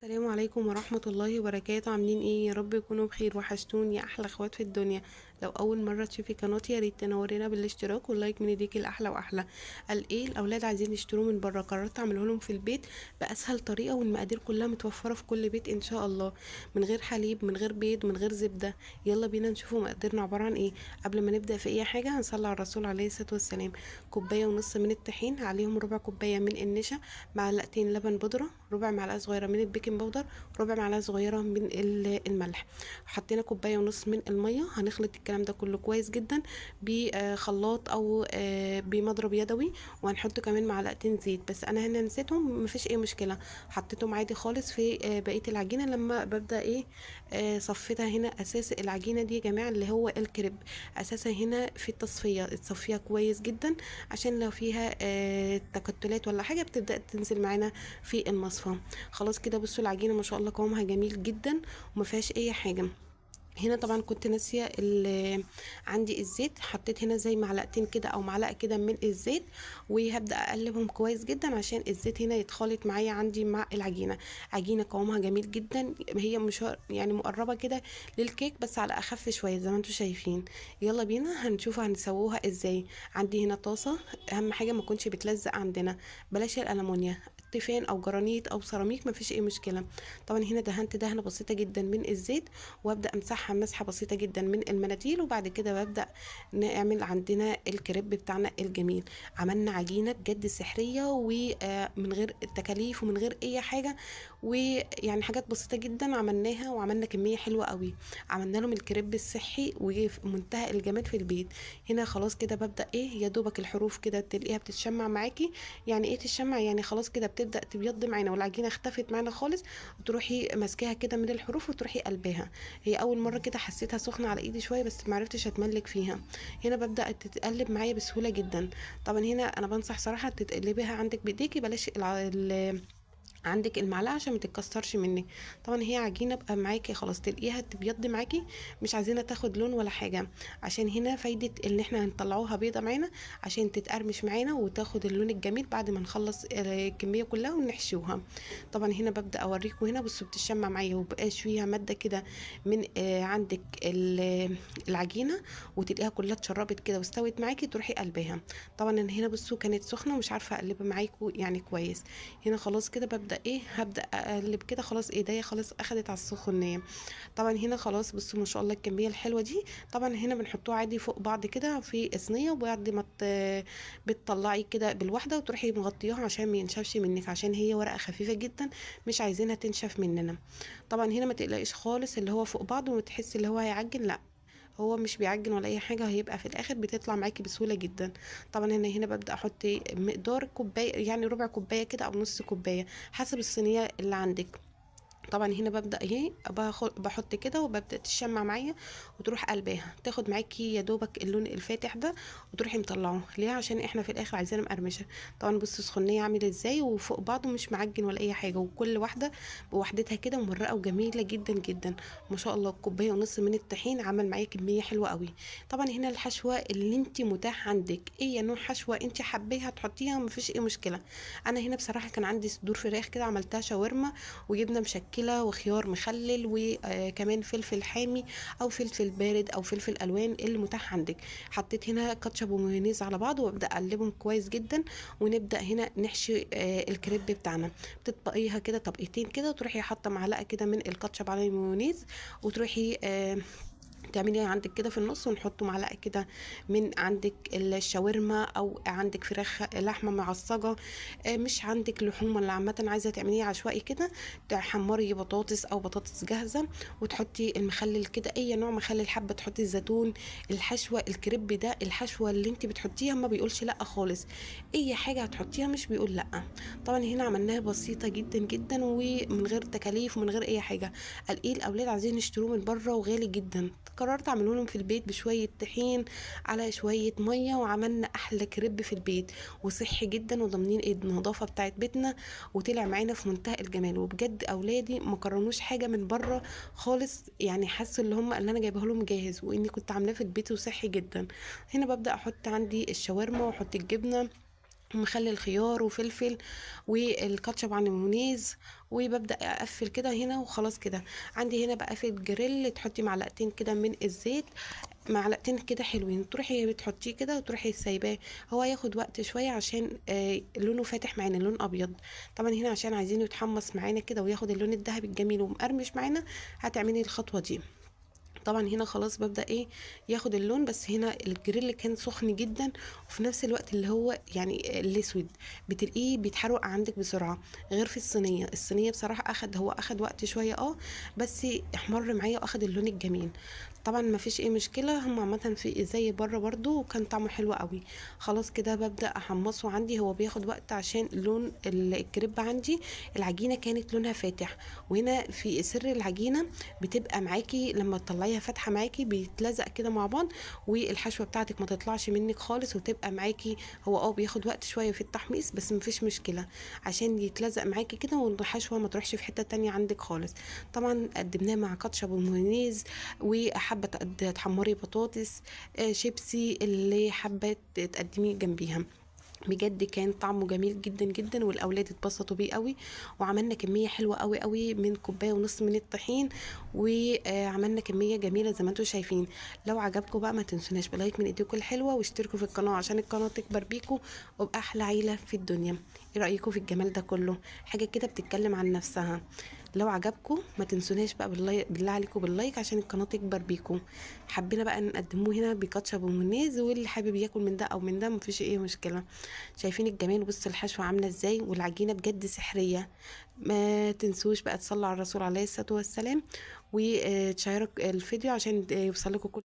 السلام عليكم ورحمة الله وبركاته. عاملين ايه؟ يا رب يكونوا بخير. وحشتوني يا احلى اخوات في الدنيا. لو اول مرة تشوفي قناتي يا ريت تنورينا بالاشتراك وال like من ايديك الاحلى واحلى. قال ايه الاولاد عايزين يشتروا من بره، قررت اعمله لهم في البيت باسهل طريقة، والمقادير كلها متوفرة في كل بيت ان شاء الله، من غير حليب، من غير بيض، من غير زبدة. يلا بينا نشوفوا مقاديرنا عبارة عن ايه. قبل ما نبدأ في اي حاجة هنصلي على الرسول عليه الصلاة والسلام. كوباية ونص من الطحين، عليهم ربع كوباية من النشا، معلقتين لبن بودرة، ربع معلقة صغيرة من البيكنج باودر، ربع معلقة صغيرة من الملح. حطينا كوباية ونص من المية. هنخلط الكلام ده كله كويس جدا بخلاط او بمضرب يدوي، وهنحط كمان معلقتين زيت، بس انا هنا نسيتهم، مفيش اي مشكلة، حطيتهم عادي خالص في بقية العجينة. لما ببدأ ايه، صفيتها هنا. اساس العجينة دي يا جماعة اللي هو الكريب، اساسها هنا في التصفية، تصفيها كويس جدا عشان لو فيها تكتلات ولا حاجة بتبدأ تنزل معانا في المصفى. خلاص كده بصوا العجينة ما شاء الله قوامها جميل جدا وما فيهاش اي حاجة. هنا طبعا كنت ناسية عندي الزيت، حطيت هنا زي معلقتين كده او معلقة كده من الزيت، وهبدأ اقلبهم كويس جدا عشان الزيت هنا يتخلط معايا عندي مع العجينة. عجينة قوامها جميل جدا، هي مش مقربة كده للكيك بس على اخف شوية زي ما انتم شايفين. يلا بينا هنشوف هنسووها ازاي. عندي هنا طاسة، اهم حاجة ما تكونش بتلزق عندنا، بلاش الالومنيا، تيفان او جرانيت او سيراميك مفيش اي مشكلة. طبعا هنا دهنت دهنة بسيطة جدا من الزيت، وابدأ امسحها مسحة بسيطة جدا من المناديل، وبعد كده ببدأ نعمل عندنا الكريب بتاعنا الجميل. عملنا عجينة بجد سحرية ومن غير التكاليف ومن غير اي حاجة، ويعني حاجات بسيطة جدا عملناها، وعملنا كمية حلوة قوي. عملنا لهم الكريب الصحي وفي منتهى الجمال في البيت. هنا خلاص كده ببدأ ايه، يا دوبك الحروف كده تلاقيها بتتشمع معاكي. يعني ايه تتشمع؟ يعني خلاص كده بتبدأ تبيض معانا والعجينة اختفت معانا خالص، وتروحي ماسكاها كده من الحروف وتروحي قلباها. هي اول مره كده حسيتها سخنه على ايدي شويه بس معرفتش اتملك فيها. هنا ببدا تتقلب معايا بسهوله جدا. طبعا هنا انا بنصح صراحه تتقلبيها عندك بايديكي، بلاش عندك المعلقه عشان ما تتكسرش منك. طبعا هي عجينه بقى معاكي خلاص، تلاقيها تبيض معاكي، مش عايزينها تاخد لون ولا حاجه، عشان هنا فايده ان احنا هنطلعوها بيضه معانا عشان تتقرمش معانا وتاخد اللون الجميل بعد ما نخلص الكميه كلها ونحشوها. طبعا هنا ببدا اوريكم هنا بصوا بتشمع معايا ومبقاش فيها ماده كده من عندك العجينه، وتلاقيها كلها اتشربت كده واستوت معاكي، تروحي قلبها. طبعا انا هنا بصوا كانت سخنه ومش عارفه اقلبها معاكم كويس. هنا خلاص كده ببدا ايه، هبدا اقلب كده، خلاص ايديا خلاص اخدت على السخونيه. طبعا هنا خلاص بصوا ما شاء الله الكميه الحلوه دي. طبعا هنا بنحطوه عادي فوق بعض كده في صينيه، وبعد ما بتطلعي كده بالواحده وتروحي مغطياها عشان ما ينشفش منك، عشان هي ورقه خفيفه جدا مش عايزينها تنشف مننا. طبعا هنا ما تقلقيش خالص اللي هو فوق بعض وتحسي اللي هو هيعجن، لا هو مش بيعجن ولا اي حاجه، هيبقى في الاخر بتطلع معاكي بسهوله جدا. طبعا هنا ببدا احط مقدار كوبايه، يعني ربع كوبايه كده او نص كوبايه حسب الصينيه اللي عندك. طبعا هنا ببدا اهي بحط كده وببدا تشمع معايا وتروح قلباها، تاخد معاكي يا دوبك اللون الفاتح ده وتروحي مطلعه. ليه؟ عشان احنا في الاخر عايزينها مقرمشه. طبعا بصوا السخونيه عامله ازاي وفوق بعضه مش معجن ولا اي حاجه، وكل واحده بوحدتها كده مورقه وجميله جدا جدا ما شاء الله. كوبايه ونص من الطحين عمل معايا كميه حلوه قوي. طبعا هنا الحشوه اللي انت متاح عندك، ايه نوع حشوه انت حباها تحطيها مفيش اي مشكله. انا هنا بصراحه كان عندي صدور فراخ كده عملتها شاورما وجبنه مشكله وخيار مخلل وكمان فلفل حامي او فلفل بارد او فلفل الوان اللي متاح عندك. حطيت هنا كاتشب ومايونيز على بعض وابدا اقلبهم كويس جدا، ونبدا هنا نحشي الكريب بتاعنا. بتطبقيها كده طبقتين كده وتروحي حاطه معلقه كده من الكاتشب على المايونيز، وتروحي تعمليها عندك كده في النص، ونحط معلقه كده من عندك الشاورما او عندك فراخ لحمه معصجه، مش عندك لحوم ولا عامه عايزه تعمليها عشوائي كده، تحمري بطاطس او بطاطس جاهزه وتحطي المخلل كده، اي نوع مخلل حابه تحطي، الزيتون، الحشوه الكريب ده الحشوه اللي انت بتحطيها ما بيقولش لا خالص، اي حاجه هتحطيها مش بيقول لا. طبعا هنا عملناها بسيطه جدا جدا ومن غير تكاليف ومن غير اي حاجه. قال ايه الاولاد عايزين يشتروه من بره وغالي جدا، قررت اعمله لهم في البيت بشويه طحين على شويه ميه، وعملنا احلى كريب في البيت وصحي جدا وضامنين النظافه بتاعت بيتنا، وطلع معانا في منتهى الجمال. وبجد اولادي ما قرنوش حاجه من بره خالص، حسوا اللي هم اللي انا جايبه لهم جاهز واني كنت عاملاه في البيت وصحي جدا. هنا ببدا احط عندي الشاورما واحط الجبنه مخلل الخيار وفلفل والكاتشب على المايونيز، وببدا اقفل كده هنا وخلاص كده. عندي هنا بقى في الجريل تحطي معلقتين كده من الزيت، معلقتين كده حلوين، تروحي بتحطيه كده وتروحي سايباه، هو هياخد وقت شوية عشان لونه فاتح معانا، لون ابيض. طبعا هنا عشان عايزينه يتحمص معانا كده وياخد اللون الذهبي الجميل ومقرمش معانا، هتعملي الخطوة دي. طبعا هنا خلاص ببدأ ياخد اللون، بس هنا الجريل كان سخن جدا، وفي نفس الوقت اللي هو يعني الاسود بتلاقيه بيتحرق عندك بسرعة، غير في الصينية. الصينية بصراحة هو اخد وقت شوية، بس احمر معايا واخد اللون الجميل. طبعا ما فيش اي مشكلة، هم عامة في زي بره برضو، وكان طعمه حلو قوي. خلاص كده ببدأ احمصه عندي، هو بياخد وقت عشان لون الكريب عندي العجينة كانت لونها فاتح، وهنا في سر العجينة بتبقى معاكي لما تطلعيها فاتحة معاكي بيتلزق كده مع بعض، والحشوة بتاعتك ما تطلعش منك خالص وتبقى معاكي. هو بياخد وقت شوية في التحميص بس مفيش مشكلة عشان يتلزق معاكي كده والحشوة ما تروحش في حتة تانية عندك خالص. طبعا قدمناه مع كاتشب ومايونيز، وحابة تحمري بطاطس، شيبسي اللي حابة تقدميه جنبيها. بجد كان طعمه جميل جدا جدا، والاولاد اتبسطوا بيه قوي، وعملنا كمية حلوة قوي قوي من كوباية ونص من الطحين، وعملنا كمية جميلة زي ما انتم شايفين. لو عجبكم بقى ما تنسوناش بلايك من ايديكم الحلوة، واشتركوا في القناة عشان القناة تكبر بيكم وباحلى عيله في الدنيا. ايه رايكم في الجمال ده كله؟ حاجة كده بتتكلم عن نفسها. لو عجبكم ما تنسوناش بقى بالله عليكم باللايك عشان القناة تكبر بيكم. حبينا بقى نقدموه هنا بكاتشب ومايونيز، واللي حابب ياكل من ده او من ده مفيش اي مشكلة. شايفين الجمال؟ بصوا الحشوه عامله ازاي، والعجينه بجد سحريه. ما تنسوش بقى تصلوا على الرسول عليه الصلاة والسلام، وتشيروا الفيديو عشان يوصل لكم كل